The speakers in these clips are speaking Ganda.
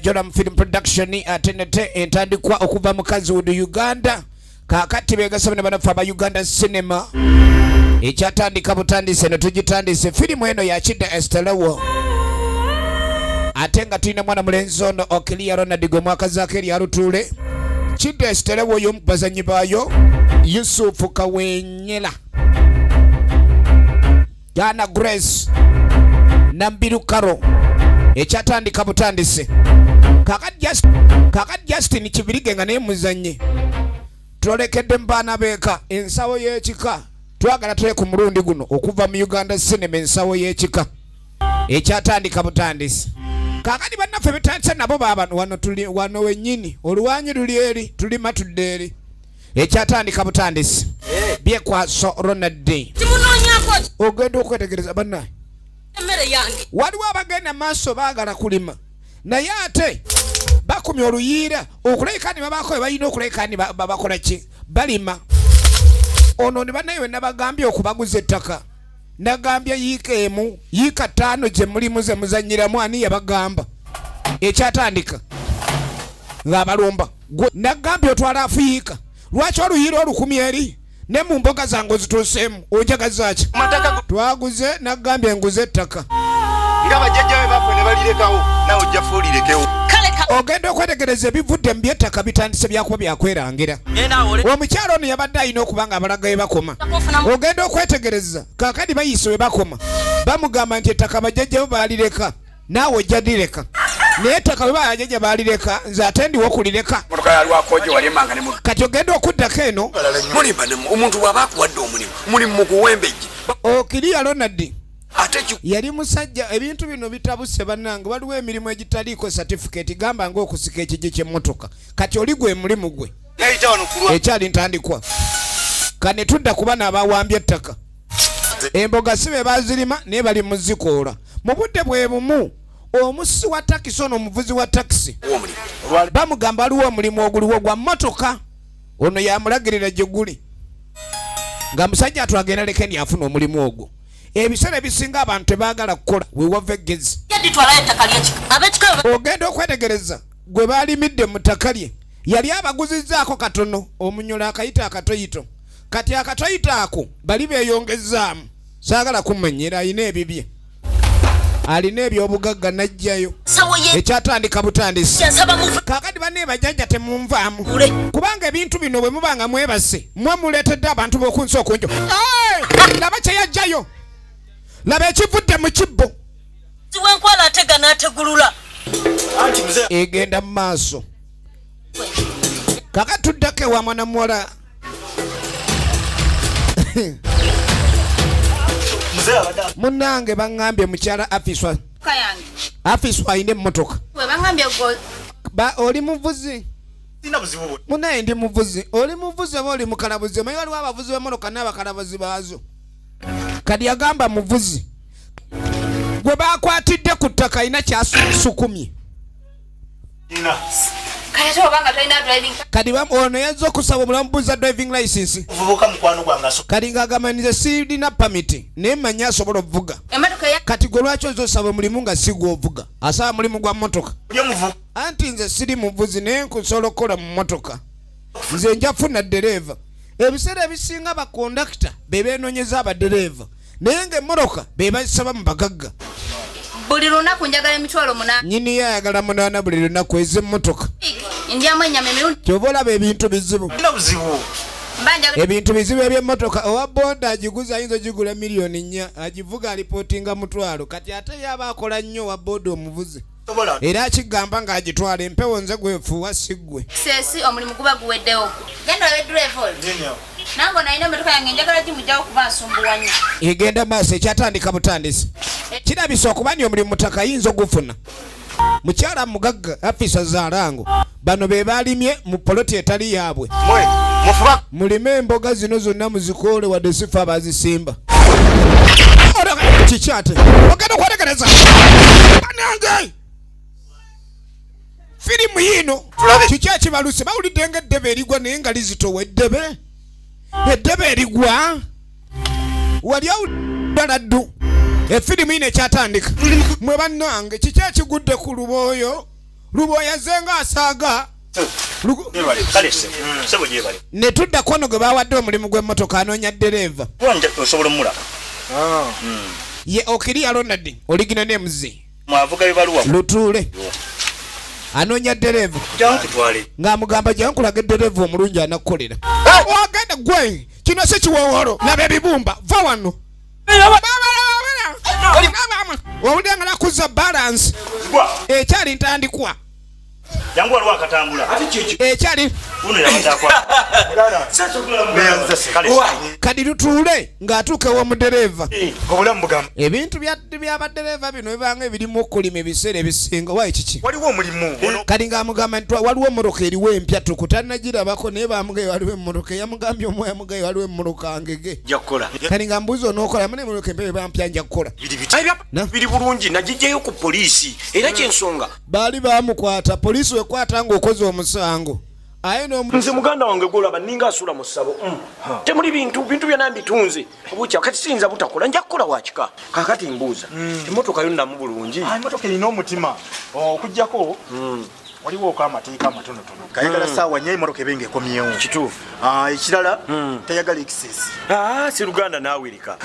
Joram Film Production, ate nate entandikwa okuva mu Kaziwood Uganda. Kaakati begasaba ne banaffe aba Uganda Cinema. Ekyatandika butandise ne tugitandise. Firimu eno yakidda Estelewo, ate nga tulina mwana mulenzi ono Okilia Ronald gwe mwakazaako eryalutuule Kidda Estelewo, y'omu bazanyi baayo Yusufu Kawenyera, Dana Grace Nambiru Karo. Ekyatandika butandise. Kakati Justin Kibirige nga naye muzannyi. Twolekedde mu baana b'eka, ensawo y'ekika. Twagala tule ku mulundi guno okuva mu Uganda Cinema, ensawo y'ekika. Ekyatandika butandisi. Kakati bannaffe betandise nabo baabano wano, tuli wano wennyini, oluwanyi luli eri, tulima tudde eri. Ekyatandika butandisi. Byekwaso Ronald, ogenda okwetegereza bannaye, waliwo abagenda maaso baagala kulima naye ate bakumya oluyiira okulabika ni babaako bwe balina okulabika ni bakola ki, balima. Ono ne bannaye we nabagambye okubaguza ettaka, nagambye yiika 1, yiika 5 gye mulimu ze muzannyiramu. Ani yabagamba? Ekyatandika ng'abalumba. Nagambye otwala afuyiika, lwaki oluyiira olukumi eri ne mu mboga zange ozituuseemu? Onjagaza ki? Twaguze, nagambye nguze ettaka. Nga bajjajja be bafe ne balirekawo, nawe ojja fuulirekewo. Ogenda okwetegereza ebivudde mu byettaka bitandise byakuba byakwerangira. Omukyalo ono yabadde alina okuba nga abalaga we bakoma. Ogenda okwetegereza kaakati bayise we bakoma, bamugamba nti ettaka bajjajjabo baalireka, naawe ojja lireka, naye ettaka bwe bajjajja baalireka, nze ate ndiwo kulireka. Kati ogenda okuddako eno. Omuntu bw'aba akuwadde omulimu, mulimu muguwembejje. Okiriya Ronald yali musajja. Ebintu bino bitabuse bannange. Waliwo emirimu egitaliiko certificate, gamba ng'okusika ekigi ky'emmotoka. Kati oli gwe mulimu gwe. Ekyali ntandikwa. Kane tudda kuba n'abawambye ettaka, emboga si be bazirima naye bali muzikoola. Mu budde bwe bumu, omusi wa takisi ono, omuvuzi wa takisi, bamugamba waliwo omulimu oguliwo gwa mmotoka. Ono yamulagirira gye guli, nga musajja atwagenda lekeni afuna omulimu ogwo. Ebiseera ebisinga abantu tebaagala kukola, wewava eggezi. Ogenda okwetegereza gwe balimidde mu ttaka lye yali abaguzizzaako katono omunyola akayita akatoyito. Kati akatoyito ako bali beeyongezaamu. Saagala kumanyira, alina ebibye, alina ebyobugagga najjayo. Ekyatandika butandisi. Kakati banne bajjajja, temunvaamu, kubanga ebintu bino bwe muba nga mwebase, mwe muleetedde abantu b'oku nsi okunjo. Laba kyeyajjayo, laba ekivudde mu kibbo. Egenda mu maaso. Kakati tuddako ewa mwana muwala. Munnange, baŋŋambye mukyala Afiswa, Afiswa alina emmotoka. Oli muvuzi? Munaye, ndi muvuzi. Oli muvuzi oba oli mukalabuzi? Omanyi waliwo abavuzi b'emmotoka n'abakalabuzi baazo. Kati yagamba muvuzi. Gwe bakwatidde ku ttaka alina kyasukumye. Kati ono yazze okusaba omulamu buza driving license. Kati ng'agamba nze sirina permit naye manyi asobola okuvuga. Kati gwe lwaki ozza osaba omulimu nga si gwovuga? Asaba mulimu gwa mmotoka. Anti nze siri muvuzi naye nkusobola okukola mu mmotoka. Nze nja funa ddereeva. Ebiseera ebisinga bakondakita be beenonyeza abadereeva, naye ng'emmotoka be bazisaba mu bagagga. Buli lunaku njagala 800,000. Nyini ye ayagala 8 buli lunaku ez'emmotoka. Ndyamu ennyama emirundi. Kyova olaba ebintu bizibu. Ebintu bizibu ebyemmotoka. Owa boda agiguza ayinza ogigula miliyoni 4, agivuga alipootinga 500. Kati ate yaba akola nnyo owa boda omuvuzi, era akigamba ng'agitwala empewo, nze gwefuuwa si ggwe. Seesi omulimu guba guweddewo, genda olabe driver oyo. Nange ono alina emmotoka yange, njagala gimugjawo kuba nsumbuwa nnyo. Egenda maaso. Ekyatandika butandisi. Kirabisa okuba ni omulimu mutaka ayinza ogufuna. Mukyala mugagga Afisa Zalango, bano be balimye mu poloti etali yaabwe. Mulime emboga zino zonna muzikoole, wadde sifa abazisimba. Kiki ate ogenda okwetegereza? Banange, firimu yiino. Kiki ekibaluse? Bawulidde nga eddebe erigwa naye nga lizitowa. Eddebe, eddebe erigwa, wali ddala ddu. Efirimu yino ekyatandika. Mwe bannange, kiki ekigudde ku lubooyo? Luboya zenga asaaga. Ne tudda kwano gwe bawadde omulimu gw'emmotoka anoonya ddereeva. Osobola omulaba. Ye Okiria Ronald oligina ne mzee. Mwavuga bibaluwa. Lutuule. Anoonya ddereeva. Jankutwale. Ng'amugamba jankulaga ddereeva omulungi anakukolera. Wagenda gwe kino si kiwowolo laba ebibumba va wano. Owulira nga nakuza balance. Ekyali ntandikwa. Jangu waliwo akatambula. Ekyali. Uno yabadde akwata. Kadi lutuule ng'atuuka ew'omudereeva. Obulamu bugamba. Ebintu by'abadereeva bino bibanga ebirimu okulima ebiseera ebisinga. Wayi kiki? Waliwo omulimu. Kadi ng'amugamba nti waliwo emmotoka eriwo empya tukutanagirabako naye bamugaye waliwo emmotoka eyamugambye omu yamugambye waliwo emmotoka ngege. Nja kukola. Kadi ng'ambuuza onookola mune emmotoka empya eba mpya nja kukola. Biri bulungi nagijjayo ku poliisi era kyensonga. Baali bamukwata poliisi wekwata ng'okoze omusango. Aye nze muganda wange gwolaba ninga asula mu ssabo. Temuli bintu bintu byonna mbitunze obukya kati siyinza butakola nja kukola wakika. Kaakati mbuuza emmotoka yo nnamu bulungi. Emmotoka erina omutima okuggyako waliwo oko amateeka amatonotono. Kayagala ssaawa nnya emmotoka ebe ng'ekomyewo. Kituufu. Ekirala tayagala excess. Si Luganda naawe leka.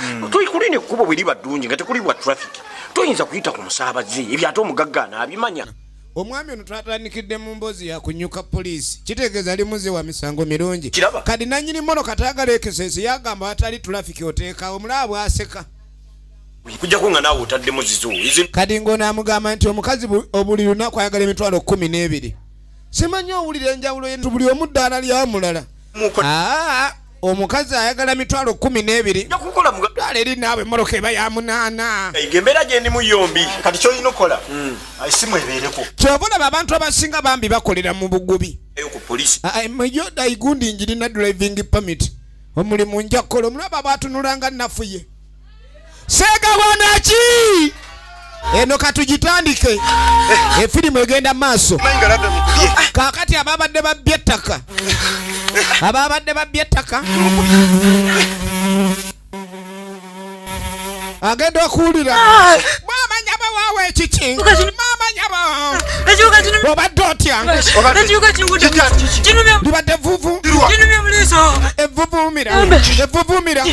Kulina ekkubo bwe liba ddungi nga tekuli bwa traffic. Toyinza kuyita ku musaabaze ebyo ate omugagga anaabimanya. Omwami ono twatandikidde mu mboozi ya kunyuka poliisi. Kitegeeza ali muze wa misango mirungi. Kadi nannyini mmotoka tayagala excess yagamba atali traffic oteekawo omulaba bw'aseka. Kujjako nga naawe otaddemu zizo. Kadi ng'ono amugamba nti omukazi buli lunaku ayagala emitwalo 12. Simanyi owulira enjawulo y'entu buli omu ddaala lya mulala. Omukazi ayagala mitwalo 12. Twala eri naawe emmotoka eba ya 8. Embeera gye ndimu yombi. Kati ky'olina okukola, essimu ebeereko. Ky'ova olaba abantu abasinga bambi bakolera mu bugubi. Eyo ku poliisi. Yoda igundi njirina driving permit. Omulimu nja kukola omulaba bw'atunula nga nnafuye. Segawana ki? Eno katugitandike. Efirimu egenda maaso. Kaakati ababadde babbye ettaka. Ababadde babbye ettaka. Agenda okuwulira. Maama nyabo waawe ekiki? Maama nyabo. Obadde otya? Libadde vvuvu. Evvuvuumira. Evvuvuumira.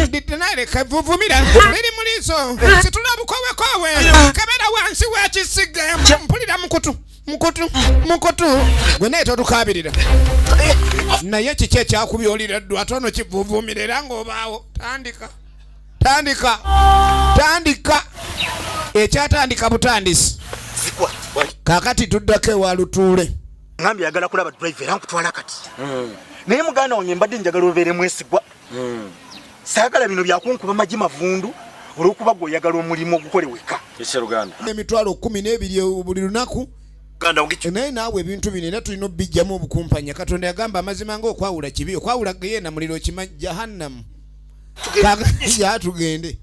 Ndinaleka evvuvuumira. Liri mu liiso. Situla bukowekowe. Kebera wansi w'ekisige. Mpulira mukutu. Mukutu. Mukutu. Gwe naye totukaabirira. Naye kiki ekyakubyolira ddu ate ono kivuvuumira era ng'obaawo. Tandika. Tandika. Tandika. Ekyatandika butandisi. Kaakati tuddako ewa Lutuule. Ngambye ayagala kulaba driver era nkutwala kati. Naye muganda wange mbadde njagala obeere mwesigwa. Saagala bino byakunkuba magi mavundu olw'okuba gwe oyagala omulimu ogukole wekka. Ese Luganda. Emitwalo 12 buli lunaku. Luganda, ogichi- Naye naawe ebintu bino era tulina obbijjamu obukumpanya. Katonda yagamba amazima ng'okwawula kibi, okwawula geyeena muliro kimanyi Jahannamu. Ya tugende.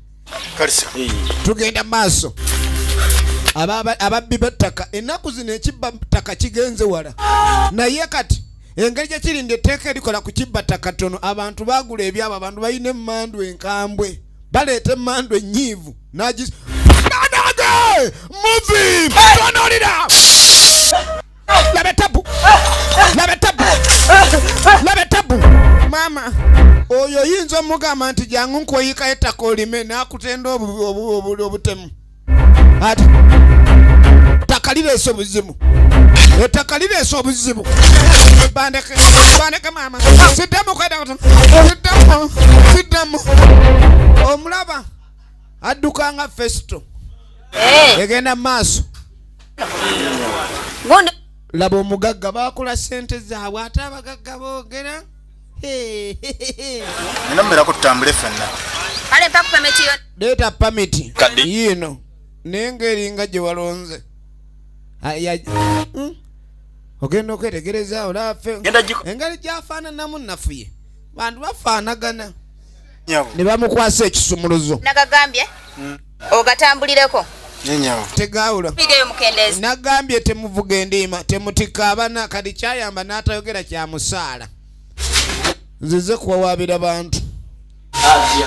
Tugenda maaso. Ababbi b'ettaka ennaku zino ekibba ttaka kigenze wala. Naye kati engeri gye kiri nti etteeka erikola ku kibba ttaka ttono, abantu baagula ebyabo, abantu balina emmandu enkambwe, baleeta emmandu ennyiivu n'agis Banange! Movie! Tonolira! Laba etabu! Laba etabu! Laba etabu! Maama, oyo oyinza omugamba nti jangu nkweyikayo ettaka olime n'akutenda obutemu. Ate ttaka lireese obuzibu. Ettaka lireese obuzibu. Bandeke, bandeke maama. Siddamu kweda, siddamu, siddamu. Omulaba adduka nga Festo. Egenda mu maaso. Laba omugagga baakola ssente zaabwe ate abagagga boogera. Nina mmerako tutambule ffenna. Kale mpa ku pamiti yo. Leeta pamiti. Kadde. Yiino naye ng'eringa gye walonze. Ogenda okwetegereza olaba ffe Genda giko- engeri gy'afaananamu nafuye. Bantu bafaanagana. Nyabo. Ne bamukwasa ekisumuluzo. Nagagambye ogatambulireko. Nyabo. Tegaawula. Bigeyo mukendeezi. Nagambye temuvuga endiima, temutikka abana, kati kyayamba n'atayogera kya musaala. Nzize kuwawaabira bantu.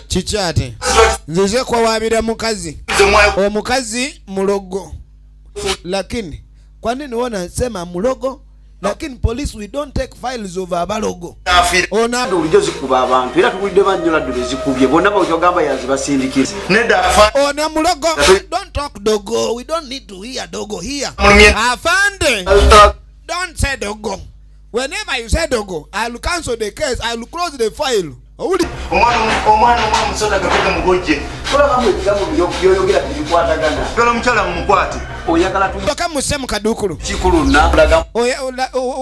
Kiki ate? Nzize kuwawaabira mukazi. Omukazi mulogo. Lakini Kwa nini wewe unasema mulogo? Lakini police we don't take files of abalogo. Ona bulijjo zikuba abantu era tuwulidde bannyo laddu bezikubye bonna bakyogamba yazibasindikira. Nedda afa. Ona mulogo. Don't talk dogo. We don't need to hear dogo here. Afande. Don't say dogo. Whenever you say dogo, I'll cancel the case. I'll close the file. Owuli. Omwana omwana omwana musota gapeka mugojje. Tolaba mu ebigambo byoyogera tebikwatagana. Gala omukyala mumukwate. Oyagala tu Toka muse mu kadukulu. Kikulu na laga. Oya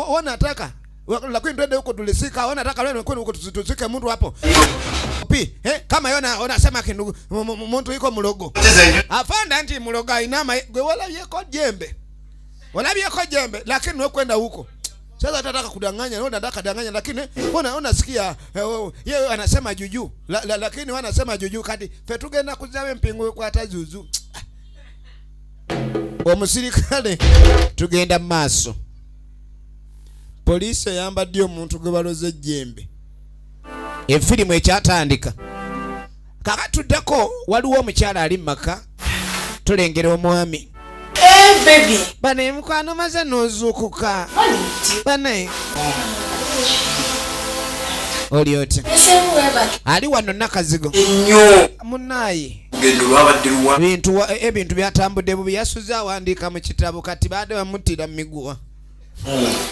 wanataka. Lakini twende huko tulisika. Wanataka leo kwenda huko tusike mtu hapo. Pi, eh, kama yona onasema kindu mtu yuko mulogo. Afanda nti muloga inama gwe wala yeko jembe. Walabyeko jembe lakini wekwenda huko. Sasa atataka kudanganya, wewe unataka danganya lakini ona unasikia yeye anasema juju. La, la, lakini wanasema juju kati fe tugenda kuzabe mpingu kwata zuzu. Omusirikale tugenda maaso. Poliisi eyambadde omuntu gwe baloze ejjembe. Efirimu ekyatandika. Kaka tuddako waliwo omukyala ali mu maka tulengera omwami. Hey, baby. Bane mukwano maze n'ozuukuka. Bane. Oli otya? Ali wano Nakazigo. Ennyo. Munaaye. Olugendo lwabadde luwa. Ebintu byatambudde bubi yasuze awandiika mu kitabo kati baadde bamuttira mu miguwa.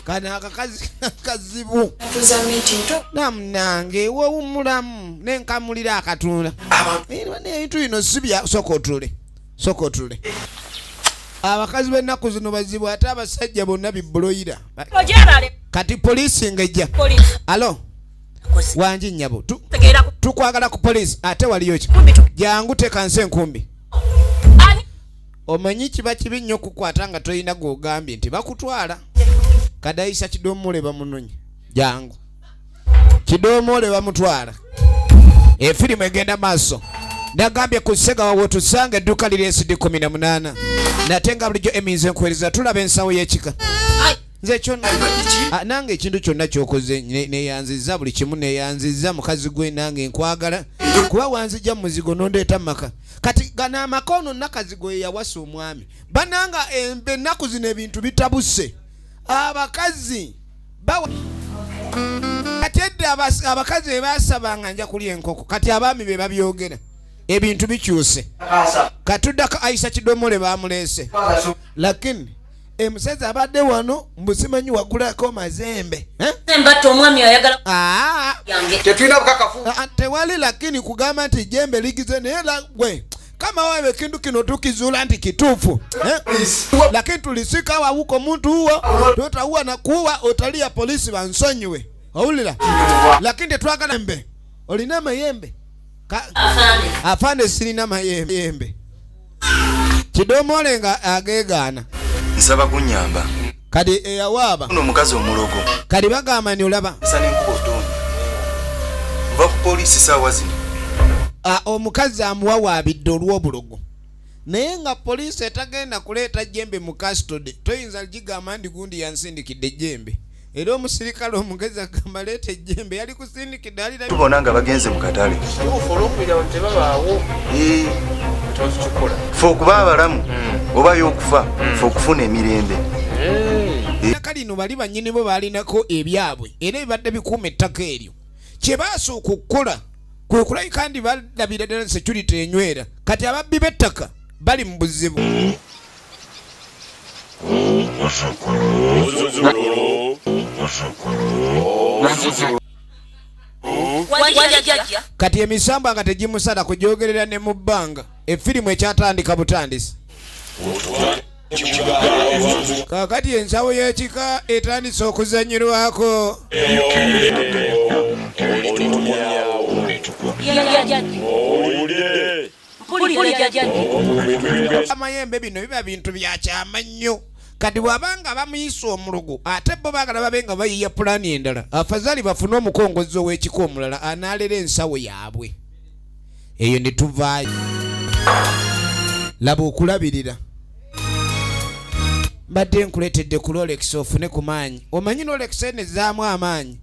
Kano akakazi kazibu. Namunange wewummulamu nenkamulira akatunda. Ebintu bino si bya sooka otule. Sooka otule. Abakazi b'ennaku zino bazibu ate abasajja bonna bibbuloyira. Kati poliisi ng'ejja. Alo. Wangi nnyabo. Tukwagala ku poliisi ate waliyo ki? Jangu teeka nsi enkumbi. Omanyi kiba kibi nnyo okukwata nga tolina gw'ogambye nti bakutwala. Kadayisa Kidomoole bamunonye. Jangu. Kidomoole bamutwala. Efirimu egenda maaso. Nagambye ku Ssegawa w'otusanga edduuka liri SD 18. Nate nga bulijjo eminze nkuweereza tulaba ensawo y'ekika. Nze kyonna nange ekintu kyonna ky'okoze neeyanzizza buli kimu neeyanzizza mukazi gwe nange nkwagala kuba wanzijja mu muzigo n'ondeeta mu maka. Kati gano amaka ono Nakazigo ye yawasa omwami. Bannanga ennaku zino ebintu bitabuse. Abakazi bawa kati edda abakazi be baasabanga nja kulya enkoko kati abaami be babyogera. Ebintu bikyuse. Katuddako Aisha Kidomole bamuleese. Lakini emusajja abadde wano mbu simanyi wagulako mazembe. Mbatta omwami ayagala yange. Tetulina bukakafu. Tewali lakini kugamba nti jembe ligize naye gwe. Kama wewe kintu kino tukizuula nti kituufu. Lakini tulisika wa huko muntu huo, tutaua na kuua otalia polisi bansonyiwe. Owulira? Lakini tetwagala mbe. Olina mayembe? Afande. Afande sirina mayembe. Kidomole nga ageegaana. Nsaba kunnyamba. Kati eyawaaba. Ono omukazi omulogo. Kati bagamba nti olaba. Nsa n'enkuba otonya. Nva ku poliisi ssaawa zino. Omukazi amuwawaabidde olw'obulogo. Naye nga poliisi etagenda kuleeta jjembe mu custody, toyinza gigamba nti gundi yansindikidde ejjembe. Era omusirikale omugezi agamba leeta ejjembe, yali kusindikidde alira. Tubona nga bagenze mu katale. Kituufu olw'okubira abantu tebabaawo. Ffe okuba abalamu oba y'okufa, ffe okufuna emirembe. Ettaka lino bali bannyini bo baalinako ebyabwe era ebibadde bikuuma ettaka eryo. Kye baasooka okukola kwe kulabika nti balabira ddala security enywera. Kati ababbi b'ettaka bali mu buzibu. Kati emisambwa nga tegimusala kugyogerera ne mu bbanga. Efirimu ekyatandika butandisi. Kaakati ensawo y'ekika etandise okuzannyirwako. Amayembe bino biba bintu bya kyama nnyo. Kati bw'abanga bamuyisa omulugu ate bo baagala babe nga bayiiya pulaani endala, afazali bafune omukongozzi ow'ekika omulala anaalera ensawo yaabwe. Eyo ne tuvaayo. Laba okulabirira. Mbadde nkuleetedde ku Rolex ofune ku maanyi. Omanyi Rolex eno ezzaamu amaanyi.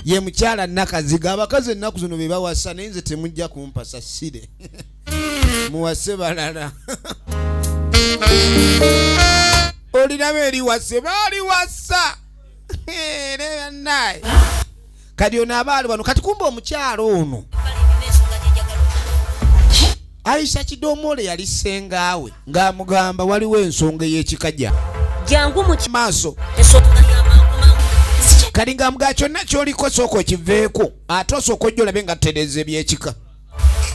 Ye mukyala Nakazigo. Abakazi ennaku zino be bawasa naye nze temujja kumpasa sire. Muwase balala. Oliraba eriwase baaliwasa era naye kati ono aba ali wano kati kumbe omukyalo ono Aisha Kidomole yali ssengaawe ng'amugamba waliwo ensonga ey'ekikajja jangu mu maaso ensonga y'amangu kati ng'amugaa kyonna ky'oliko sooka okiveeko ate osooka ojja olabe nga tutereeza ebyekika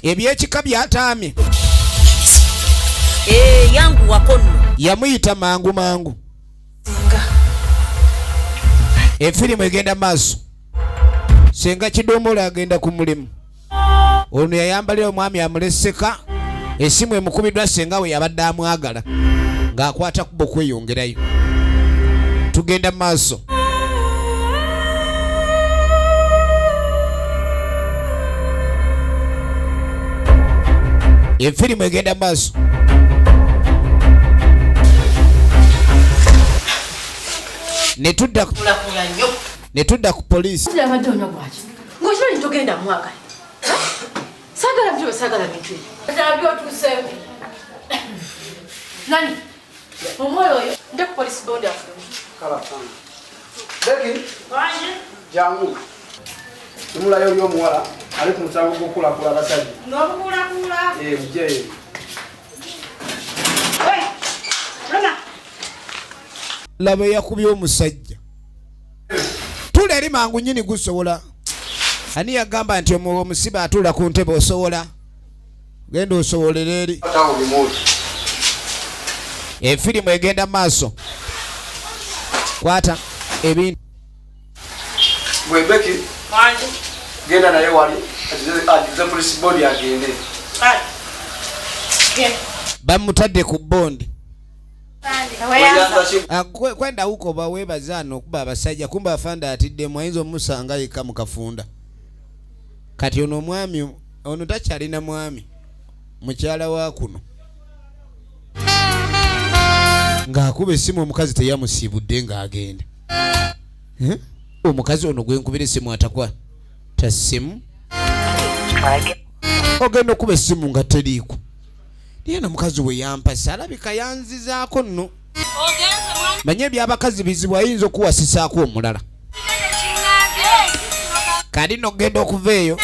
ebyekika byataamye. Eh, yanguwako nno. Yamuyita mangu mangu. Efirimu egenda maaso. Senga Kidomole agenda ku mulimu. Ono yayambalira omwami amuleseka esimu emukubiddwa senga we yabadde amwagala ng'akwata kuba okweyongerayo. Tugenda maaso. Efirimu egenda maaso. Ne tudda ku poliisi. Abadde onywa bwaki ng'okimanyi togenda mwagala. Saagala bintu, saagala bintu ebyo. Ddala byotuuseeko. Nani omuwala oyo nde ku polisi bondi afulume. Beki, jangu. Tumulayo oli omuwala ali ku musango gw'okukulakula abasajja. N'obukuulakula. Eh, mugye. Laba eyakubye omusajja. Tula eri mangu nnyini gusobola. Ani yagamba nti omusibe atuula ku ntebe osobola? Genda osobolera eri. Efirimu egenda maaso. Kwata ebintu. Gwe Beki, genda naye wali agize police board agende. Bamutadde ku bondi. Kwenda huko bawebaza ano okuba abasajja kumbe afande atiddemu ayinza omusanga yekka mu kafunda. Kati ono omwami ono takyalina mwami mukyala wa kuno ng'akuba essimu omukazi teyamusiibudde ng'agenda. Omukazi ono gwe nkubira essimu atakwa tasimu ogenda okuba essimu nga teriiko. Naye omukazi we yampasa alabika yanzizaako nno. Manye eby'abakazi bizibu ayinza okuwasisaako omulala. Kati nno ogenda okuva eyo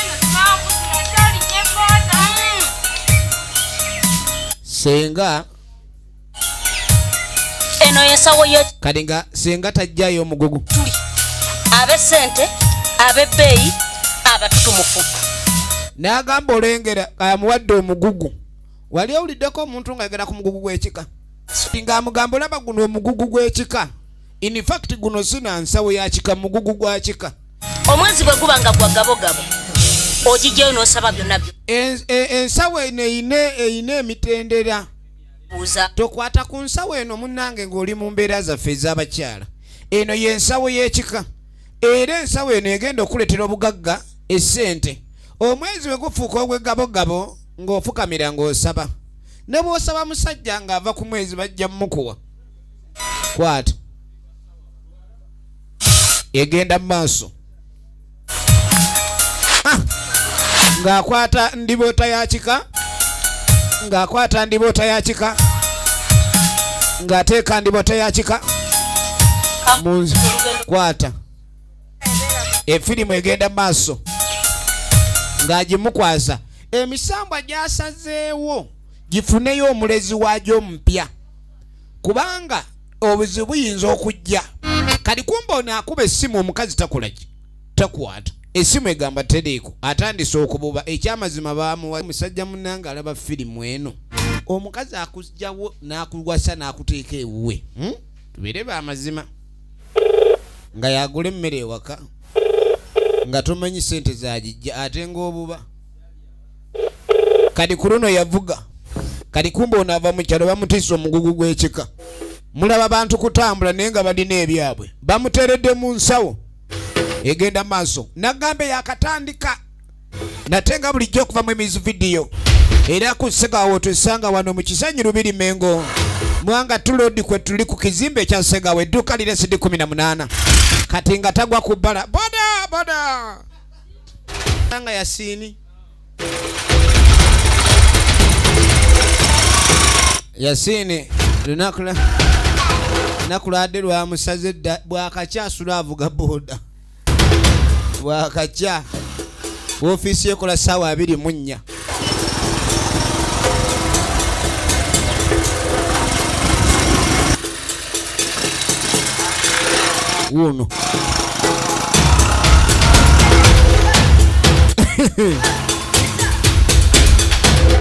senga eno y'ensawo ye kati nga senga tajjayo omugugu tuli ab'essente ab'ebbeeyi abatutumufu. N'agamba olengera amuwadde omugugu. Wali owuliddeko omuntu ng'ayogera ku mugugu gw'ekika? Ng'amugamba olaba guno omugugu gw'ekika. In fact guno sina nsawo ya kika, mugugu gwa kika. Omwezi bwe guba nga gwa gabogabo ogijjayo n'osaba byonna Ensawo eno eyina emitendera. Buuza. Tokwata ku nsawo eno munnange ng'oli mu mbeera zaffe ez'abakyala. Eno y'ensawo y'ekika. Era ensawo eno egenda okuleetera obugagga essente. Omwezi bwe gufuuka ogw'eggabogabo ng'ofukamira ng'osaba. Ne bw'osaba musajja ng'ava ku mwezi bajja mmukuwa. Kwata. Egenda mu maaso. Ng'akwata ndiboota ya kika, ng'akwata ndiboota ya kika, ng'ateeka ndiboota ya kika mu nzu. Kwata. Efirimu egenda mu maaso ng'agimukwasa. Emisambwa gy'asazeewo gifuneyo omulezi waagyo omupya kubanga obuzibu buyinza okujja. Kati kumbe ono akuba essimu omukazi takola ki? Takwata. Essimu egamba teriiko. Atandise okububa. Ekyamazima baamuwa musajja munnange alaba firimu eno. Omukazi akujjawo n'akuwasa n'akuteeka ewuwe. Tubeere b'amazima. Nga yagula emmere ewaka nga tomanyi ssente zagijja ate ng'obuba. Kati ku luno yavuga. Kati kumbe ono ava mu kyalo bamutiisa omugugu gw'ekika. Mulaba bantu kutambula naye nga balina ebyabwe. Bamuteeredde mu nsawo egenda maaso. Nagambe yakatandika nate nga bulijjo okuva mu emizi vidiyo. Era ku Ssegawo tusanga wano mu Kisenyi Lubiri Mengo. Mwanga tulodi kwe tuli ku kizimbe ekya Ssegawo edduuka lire CD 18. Kati nga tagwa ku bbala. Boda boda. Nga Yasiini. Yasiini. Lunaku lwadde lwamusaze dda bwakakya asula avuga boda bwakakya ofiisi ekola ssaawa 24. Wuuno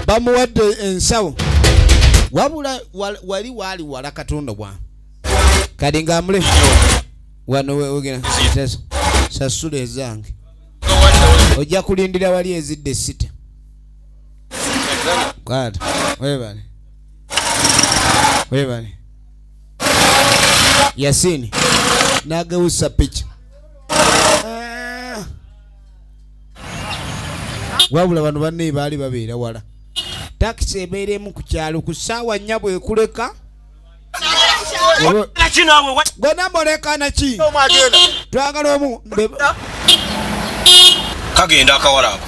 bamuwadde ensawo wabula wali waali wala katonda bwa kati nga amule wano wegenda sasula ezange ojja kulindira wali ezidde sita kwata webale webale Yasini nageusa picha wabula bano banne baali babeera wala takisi ebeera emu ku kyalo ku ssaawa nnya bwekuleka gona mulekana ki twagala omu kagenda akawala ako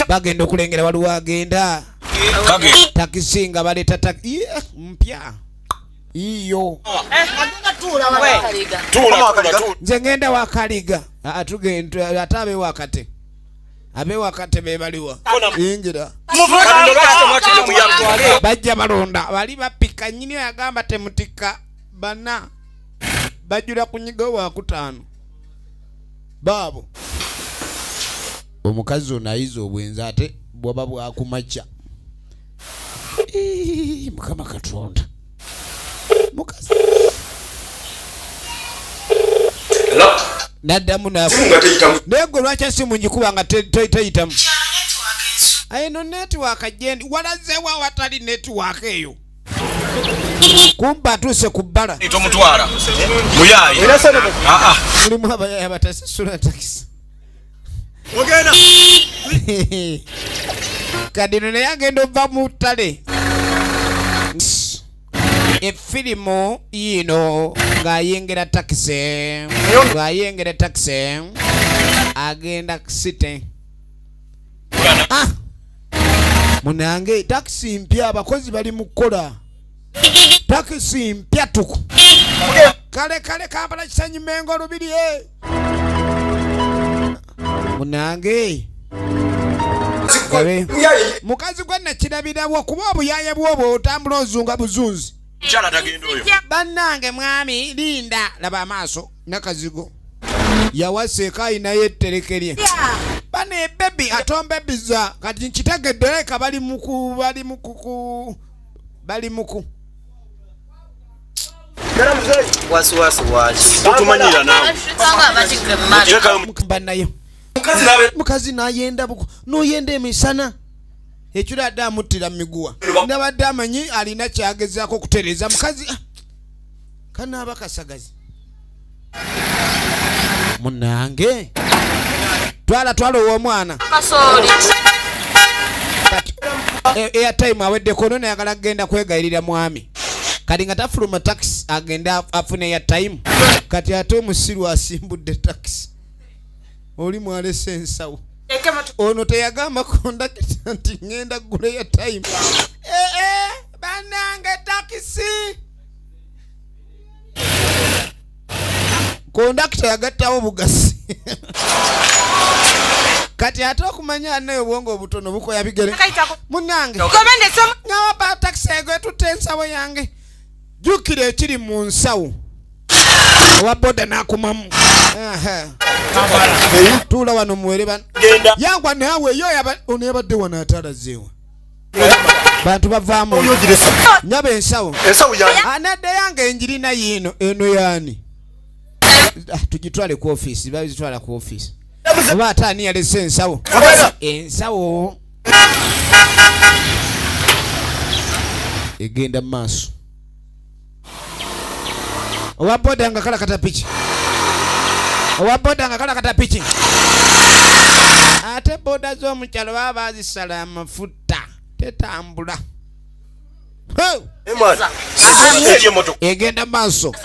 bagenda okulengera waliwo agenda takisi nga baleeta mpya iyo nze ngenda wakaliga tugenda ate abewakate abewakate bebaliwa yingira bajja balonda bali bapika nyini yagamba temutikka bana bajula kunyiga wakutaano baabo omukazi ono ayiza obwenzi ate bwaba bwakumakya Mukama Katonda mukazi naddamu naye gwe lwaki esimu ngikuba nga teyitamu eno netiwaaka gyendi walazewa awatali netiwaaka eyo kumba atuuse ku bbala mulimu abayaye abatasasula takisi kadino naye agenda ova mu ttale efirimu yiino ng'ayingira takisi ng'ayingira takisi agenda city munange takisi mpya abakozi bali mu kukola takisi mpya tuku kale kale Kampala Kisenyi Mengo Lubiri munange mukazi gwe nakirabirawo kuba obuyaye bwobwo otambula ozunga buzunzi bannange mwami linda laba amaaso nakazigo yawasa eka ayinayo etterekerye bano ebebi atombebiza kati nkitegedde leka bali muku bali mukuku bali muku banayo mukazi nayenda noyenda emisana ekiro adde amuttira miguwa nabadde amanyi alina kyagezaako okutereeza mukazi kanaaba kasagazi munange twala twala ow'omwana airtime aweddeko ono nayagala kugenda kwegayirira mwami kati nga tafuluma taxi agenda afune airtime kati ate omusiru asimbudde taxi oli mwalese ensawo ono teyagamba kondakita nti ngenda kugula airtime banange taxi kondakita yagattawo bugasi kati ate okumanya naye obwongo obutono bukoya bigere munange ngawaba takisi ego etutte ensawo yange jjukira ekiri mu nsawo owa boda n'akumamu tuula wano muwere bano yangwa naawe yo ono yabadde wano ate alazeewa bantu bavaamu nyaba ensawo anadde yange enjirina yiino eno yaani tugitwale ku ofiisi bazitwala ku ofiisi oba ate ani yalese ensawo ensawo egenda mu maaso owa boda nga kalakata piki owa boda nga kalakata piki ate boda z'omukyalo baba bazisala amafuta tetambula egenda maaso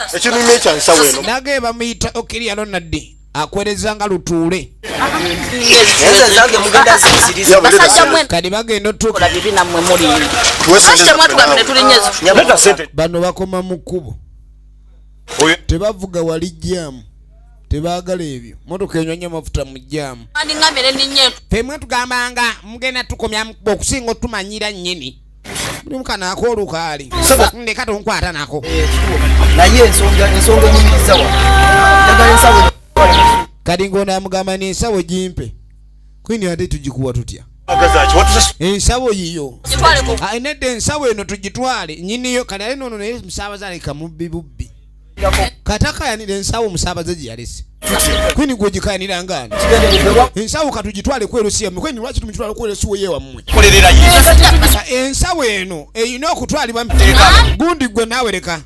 nage bamuyita Okiria Ronald Akwereza nga lutuule. Enze zange mugenda zinziriza. Basajja mwe Kati bagenda otuuka kola bibi nammwe mulimba. Lwaki temwatugambye ne tulinnya ezo? Leta sente. Bano bakoma mu kkubo. Tebavuga wali jjaamu, tebaagala ebyo. Motoka enywa nnyo amafuta mu jjaamu. Andingambye ne nninnya entu. Ffemwe tugambanga mugenda tukomya mu kkubo okusinga otumanyira nnyini. Mulimu kano ak'olukaali ndeka tonkwata nako. Naye ensonga ensonga enyumiriza wa. Njagala ensawo. Kati ng'ono amugamba n'ensawo gimpe. Kwini ate tugikuwa tutya? Ensawo yiyo. Gitwale ku Ah, nedda ensawo eno tugitwale nyiniyo. Kati ate noono naye musaabaze aleka mubbi bubbi. Katakayanira ensawo omusaabaze gye yalese. Kwini gwe ogikayanira ngaani? Ensawo katugitwale kwerusiya mmwe. Kwini lwaki tumugitwala kwerusiwa ye wammwe? Ensawo eno erina okutwalibwa gundi gwe naawe leka.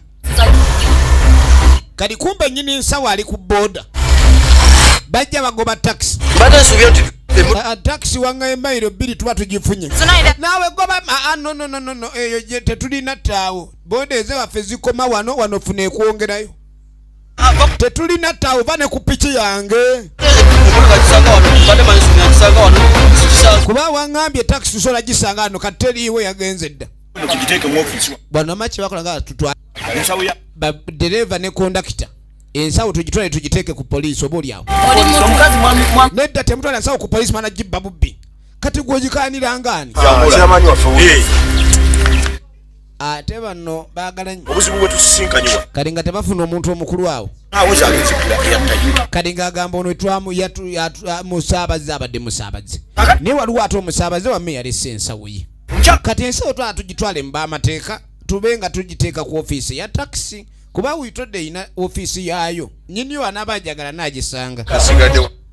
Kati kumbe nnyini nsawo ali ku booda. Bajja bagoba takisi. Mbadde nsuubira nti Takisi wanga emayiro 2 tuba tugifunye. Zinaida. Naawe goba no no no no no eyo gye tetulina ttaawo. Booda ezewaffe zikoma wano wano funa ekwongerayo. Tetulina ttaawo va ne ku piki yange. Emmotoka gisanga wano. Mbadde manyi nsuubira ngisanga wano. Sigisanga. Kuba waŋŋambye takisi tusobola gisanga wano kati teriiwo yagenze dda. Bano amaki bakola nga tutwala ddereeva ne kondakita. Ensawo tugitwale tugiteeke ku poliisi oba oli awo. Omukazi mwami mwami. Nedda temutwala nsawo ku poliisi mana gibba bubbi. Kati gwe ogikaanira ngaani? Ate bano baagala nnyo. Obuzibu bwe tusisinkanye wa. Kati nga tebafuna omuntu omukulu awo. Kati ng'agamba ono twamu yatu yatu musaabaze abadde musaabaze. Naye waliwo ate omusaabaze wamme yalese ensawo ye. Kati ensawo twala tugitwale mu b'amateeka tube nga tugiteeka ku ofiisi ya takisi kuba witodde erina ofiisi yaayo. Nnyiniyo anaaba ajagala n'agisanga.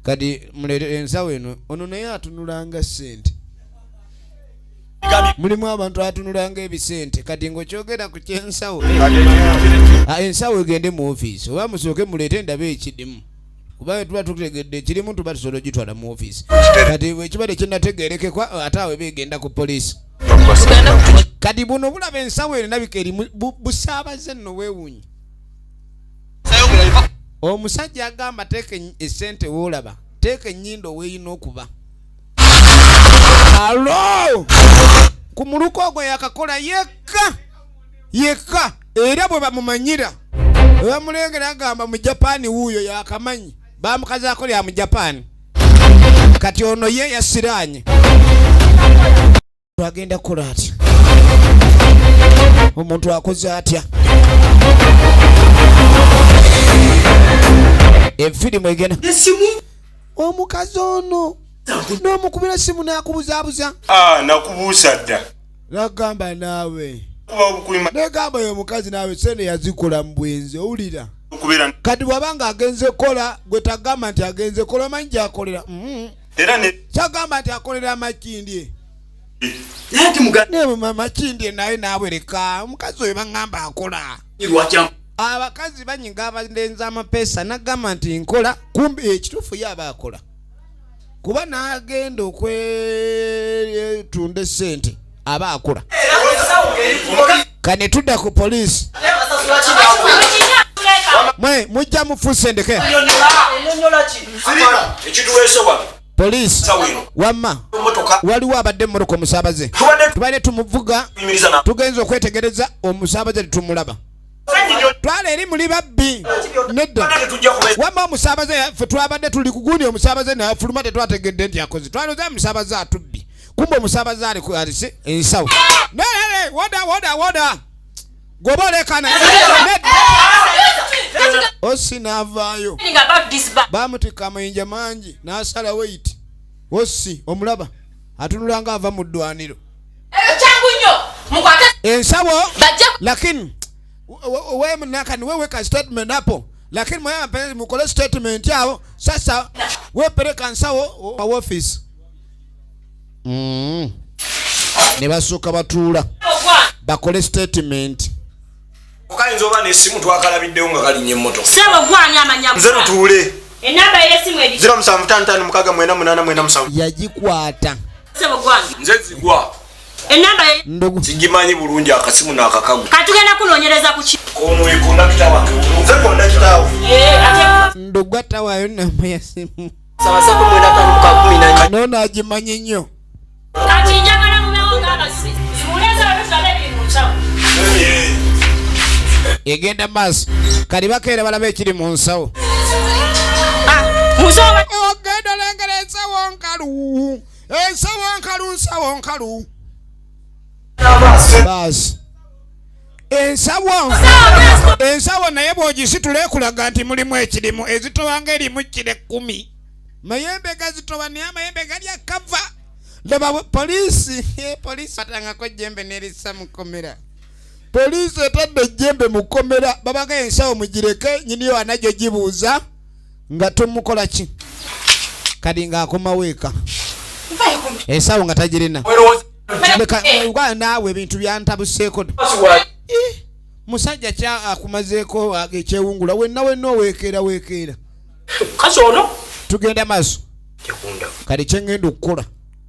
Kati muleete ensawo eno ono naye atunulanga ssente. Mulimu abantu atunulanga ebisente. Kati ng'okyogera ku ky'ensawo. Ensawo egende mu ofiisi oba musooke muleete ndabe ekirimu. Kuba tuba tutegedde ekirimu tuba tusobola ogitwala mu ofiisi. Kati bwe kiba tekinnategeerekekwa ate awo eba egenda ku poliisi. Kati buno bulaba ensawo eno erabika erimu busaabaze nno weewuunye. Omusajja agamba teeka essente w'olaba, teeka ennyindo weerina okuba. Alo! Ku muluka ogwo yakakola yekka yekka era bwe bamumanyira bwe bamulengera agamba mu Japan wuuyo yakamanyi bamukazaako lya mu Japan. Kati ono ye yasiraanye. Agenda kukola atya? Omuntu akoze atya? Efirimu egenda. Omukazi ono n'omukubira essimu n'akubuzaabuza. Nakubuusa dda. Nagamba naawe. Negamba oyo omukazi naawe sente yazikola mu bwenzi owulira. Kati bw'aba ng'agenze kola gwe tagamba nti agenze kola omanyi gy'akolera. Kyagamba nti akolera Makindye. Ne Makindye naye naawe leka omukazi oyo baŋŋamba akola. Abakazi banyiga abalenzi amapeesa n'agamba nti nkola kumbe ekituufu ye aba akola. Kuba n'agenda okwetunda essente aba akola. Kane tudda ku poliisi. Mwe mujja mufuuse ndeke. Poliisi wamma waliwo abadde emmotoka omusaabaze. Tubadde tumuvuga tugenze okwetegereza omusaabaze tetumulaba. Twala eri muli babbi. Nedda. Wamma omusaabaze ffe twabadde tuli ku gundi omusaabaze n'afuluma tetwategedde nti akoze. Twalowooza omusaabaze atubbi. Kumbe omusaabaze ali ku alise ensawo. Ne, woda woda woda. Gwoba olekana. Osi n'avaayo. Baamutikka amayinja mangi n'asala weyiti. Osi omulaba atunula ng'ava mu ddwaniro. Ensawo lakini wewe nakani wewe ka statement hapo lakini mwe mukole statement yao sasa wewe peleka nsawo wa office. Ne basooka batuula bakole statement. Okayinza oba n'essimu twakalabiddewo nga kalinnya emmotoka. Ssebo gwani amanya Nze lutuule. Ennamba y'essimu eri 0 7 5 5 6 9 8 8 7. Yagikwata. Ssebo gwange. Nze zigwa. Enamba Ndugu. Sigimanyi bulungi akasimu n'akakagu. Katugenda kunoonyereza ku ki? Ono ye kondakita wange. Nze kondakita wo. Ate Ndugu atawaayo namba ya simu. 79514. Nono agimanyi nnyo. Kati njagala mubeewo ng'abajulizi. Muleeze babitulabe ebiri mu nsawo. Egenda maaso. Kali bakeera balaba ekiri mu nsawo. Mu nsawo Ogenda olengera ensawo nkalu. Ensawo nkalu, nsawo nkalu. Baasi. Ensawo. Ensawo naye bw'ogisitula ekulaga nti mulimu ekirimu ezitowa ng'erimu kiro 10. Mayembe gazitowa naye amayembe galya kava. Laba poliisi, poliisi batangako jjembe n'erissa mu kkomera. Poliisi etadde ejjembe mu kkomera, babaga ensawo mugireke nnyiniyo anajja ogibuuza nga tumukola ki. Kadi ng'akomawo eka. Ensawo nga tagirina. Leka naawe ebintu byantabuseeko. Musajja kya akumazeeko ekyewungula wenna wenna oweekeera weekeera. Kasi ono? Tugenda maaso. Kati kye ŋŋenda okukola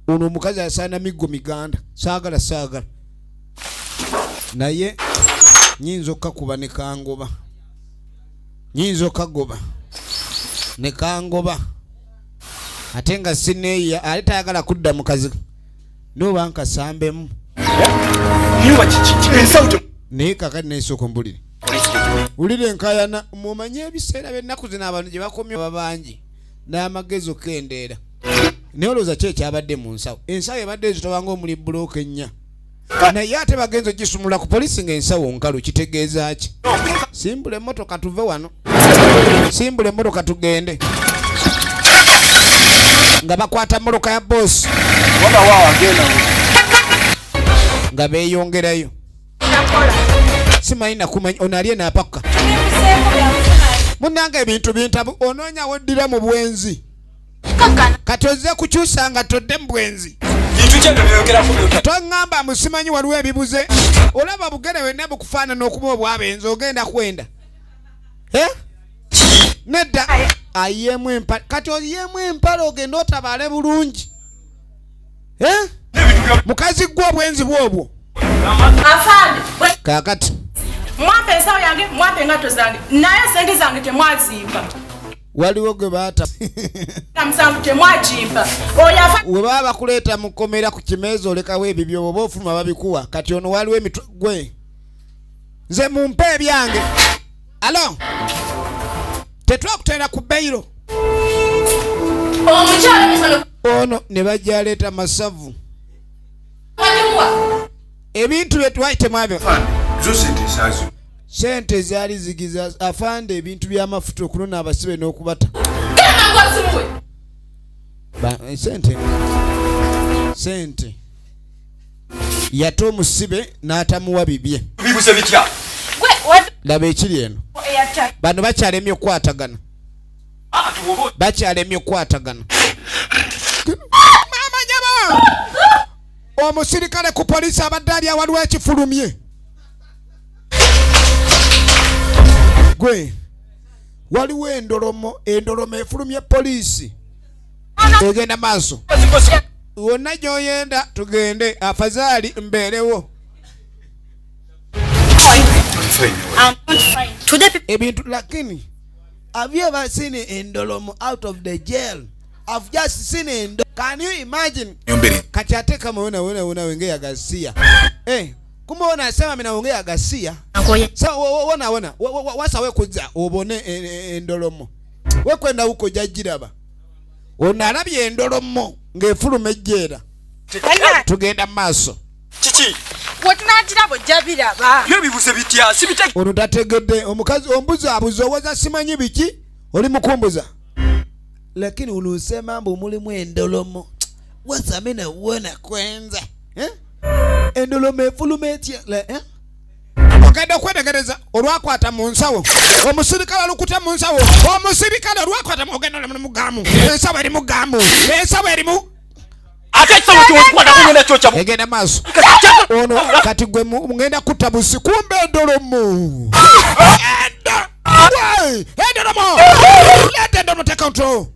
ono omukazi asaana miggo miganda, saagala saagala. Naye nnyinza okkakuba ne kangoba. Nnyinza okkagoba ne kangoba. Ate nga sineeyiya, ate tayagala kudda mu kazi. N'oba nkasambemu. Naye kaakati neesooka ombulire. Wulira enkaayana, mumanye ebiseera by'ennaku zino abantu gye bakomye babangi n'amagezi okukendeera. Naye olowooza ki ekyabadde mu nsawo? Ensawo ebadde ezitowa ng'omuli bbulooka ennya. Naye ate bagenze ogisumulula ku poliisi ng'ensawo nkalu, kitegeeza ki? Simbula emmotoka tuve wano. Simbula emmotoka tugende. Nga bakwata mmotoka ya boosi. Nga beeyongerayo. Simanyi nakumanya ono ali eno apakka. Munnange ebintu bintabu, onoonya weddira mu bwenzi. Kati ozze kukyusa nga todde mu bwenzi. Toŋŋamba mbu simanyi waliwo ebibuze. Olaba bugere wenna bukufaanana okuba obw'abenzi, ogenda kwenda. Nedda. Ayeemu empale. Kati oyeemu empale ogende otabaale bulungi. Mukazi gwe obwenzi bw'obwo. Afande, Kaakati. Mwampa ensawo yange, mwampa engatto zange, naye sente zange temwazimpa. Waliwo gwe baata. Musanvu temwagimpa. Oyo afa- We baba bakuleeta mu kkomera ku kimeeza olekawo ebibyo, oba ofuluma babikuwa. Kati ono waliwo emitwe gwe. Nze mumpe ebyange. Alo. Tetwakuteera ku beyiro. Omukyala musono. Ono ne bajja aleeta masavu. Ebintu bye twali temwabyo. Zo sente zaazo. Sente zaali zigiza afande ebintu by'amafuta okunona abasibe n'okubata. Ba, sente. Sente. Yata omusibe n'atamuwa bibye. Bibuze bitya? Laba ekiri eno. Bano bakyalemye okukwatagana. Bakyalemye okukwatagana. Maama nyabo! Omusirikale ku poliisi abadde ali awaliwo ekifulumye. Gwe waliwo endolomo, endolomo efulumye poliisi. Egenda maaso. Wonna gy'oyenda tugende, afazaali mbeerewo. Ebintu lakini have you ever seen endolomo out of the jail? I've just seen endolomo. Can you imagine? Nyombere. Kati ate kama wewe wewe wewe unaongea ghasia. Kumbe wewe unasema mimi naongea ghasia. Ngoye. Sa wona wona wasa we kuza obone endolomo. We kwenda huko jajiraba. Onalabye endolomo ng'efuluma ejjeera. Tugenda maaso. Kiki? Wetunaatira bw'ojja biraba. Byo bibuze bitya? Si bitya. Ono tategedde omukazi ombuza abuza owoza simanyi biki oli mukumbuza. Lakini ulusema mbu mulimu endolomo. Wasamina wona kwenza. Endolomo efuluma etya? Ogenda okwetegereza olwakwata mu nsawo. Omusirikale alukute mu nsawo. Omusirikale olwakwata mu ogenda mu mugamu. Ensawo eri mugamu. Ensawo eri mu Ate ekisawo ky'okwata ku ngenda kyokya bu- Egenda maaso. Ono kati gwe ngenda kutta busi kumbe endolomo. Enda! Wai! Endolomo! Leeta endolomo teka nto.